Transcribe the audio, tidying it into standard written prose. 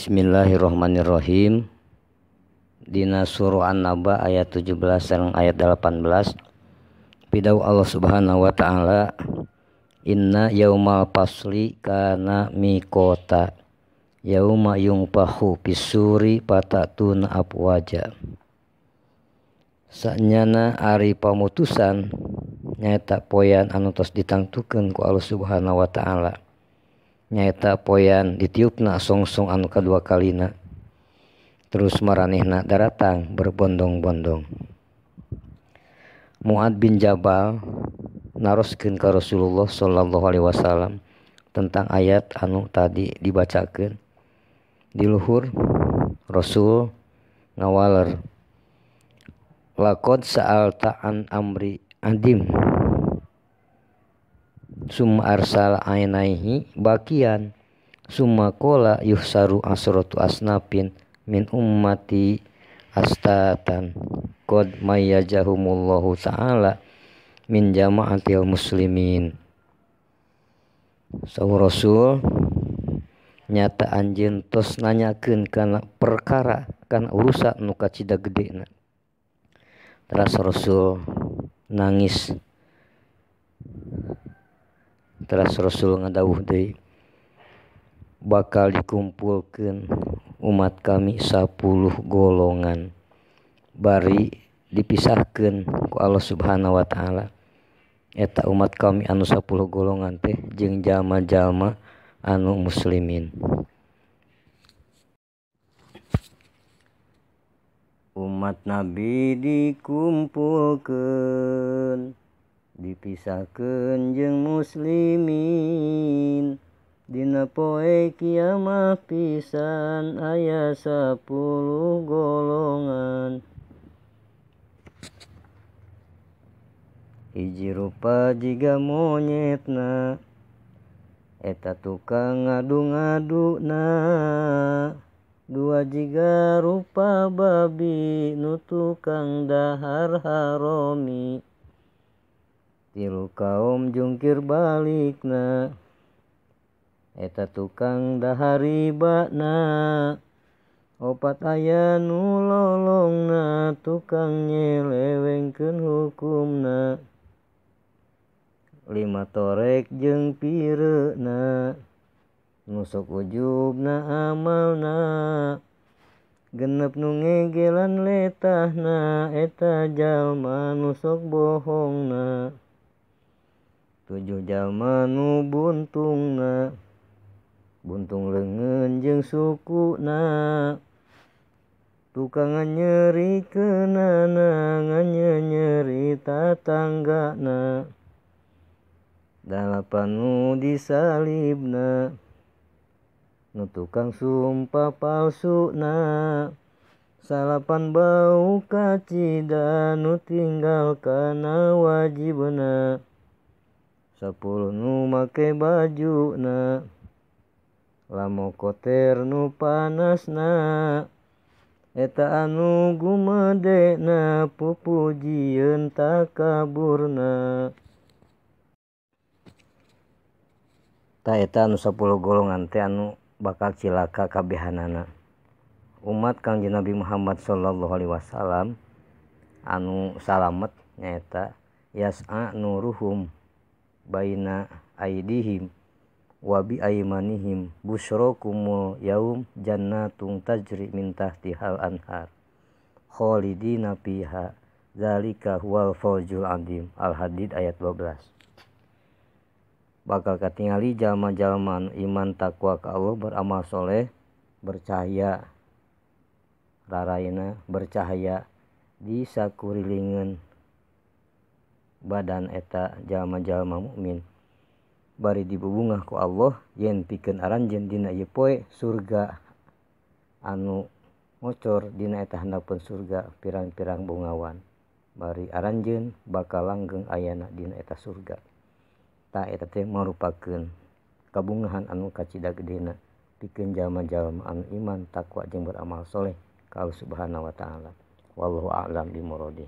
Bismillahirrahmanirrahim. Dina surah An-Naba ayat 17 sareng ayat 18. Pidawuh Allah Subhanahu wa taala, inna yaumal fasli kana miqata yauma yunfahu fisuri fatatuna afwaja. Sanyana ari pamutusan nyaeta poean anu tos ditangtukeun ku Allah Subhanahu wa taala. Nyaeta poean ditiupna songsong anu kadua kalina. Terus maranehna daratang berbondong-bondong. Mu'ad bin Jabal naroskeun ka Rasulullah sallallahu alaihi wasallam tentang ayat anu tadi dibacakeun. Di luhur Rasul ngawaler, laqad sa'alta an amri adim summa arsala ainaihi bakian summa qala yuhsaru asratu asnafin min ummati astatan qad mayyajahumullahu ta'ala min jama'atil muslimin. Saur Rasul nyata anjeun tos nanyakeun kana perkara kana urusan nu kacida gedena. Teras Rasul nangis. Teras Rasul ngadawuh deui, bakal dikumpulkeun umat kami 10 golongan bari dipisahkeun ku Allah Subhanahu wa taala. Eta umat kami anu 10 golongan teh jeung jalma-jalma anu muslimin. Umat Nabi dikumpulkeun, dipisahkeun jeung muslimin. Dina poe kiamah pisan aya 10 golongan. Hiji rupa jiga monyetna, eta tukang ngadu-ngaduna. Dua jiga rupa babi, nu tukang dahar haromi. Tilu kaum jungkir balikna, eta tukang dahar ribana. Opat aya nu lolongna, tukang nyelewengkeun hukumna. Lima torek jeung pireuna, nu sok ujubna amalna. Genep nu ngegelan letahna, eta jalma nu sok bohongna. Tujuh jalma nu buntungna, buntung leungeun jeung sukuna. Tukang nyerikeunana, nganyeri tatanggana. Dalapan nu disalibna, nu tukang sumpah palsuna. Salapan bau kacida, nu tinggal kana wajibna. 10 nu make bajuna, lamo koter nu panasna. Eta anu gumedena, pupujieun takaburna. Ta eta anu 10 golongan teh anu bakal cilaka kabehanana. Umat Kangjeng Nabi Muhammad sallallahu alaihi wasallam anu salamet nyaeta yas'a nuruhum baina aidihim wa bi aimanihim busyrakumul yaum jannatun tajri min tahtihal anhar khalidina fiha zalika huwal fawzul azim. Al-Hadid ayat 12. Bakal katingali jalma-jalma iman takwa ka Allah, beramal soleh, bercahaya raraina, bercahaya di sakurilingan badan eta jalma-jalma mukmin. Bari dibubungah ku Allah yen pikeun aranjeun dina ieu poe surga anu ngocor dina eta handapeun surga pirang-pirang bungawan. Bari aranjeun bakal langgeng ayana dina eta surga. Ta eta teh marupakeun kabungahan anu kacida gedena pikeun jalma-jalma anu iman takwa jeung beramal soleh ka Allah Subhanahu wa taala. Wallahu a'lam bimuradi.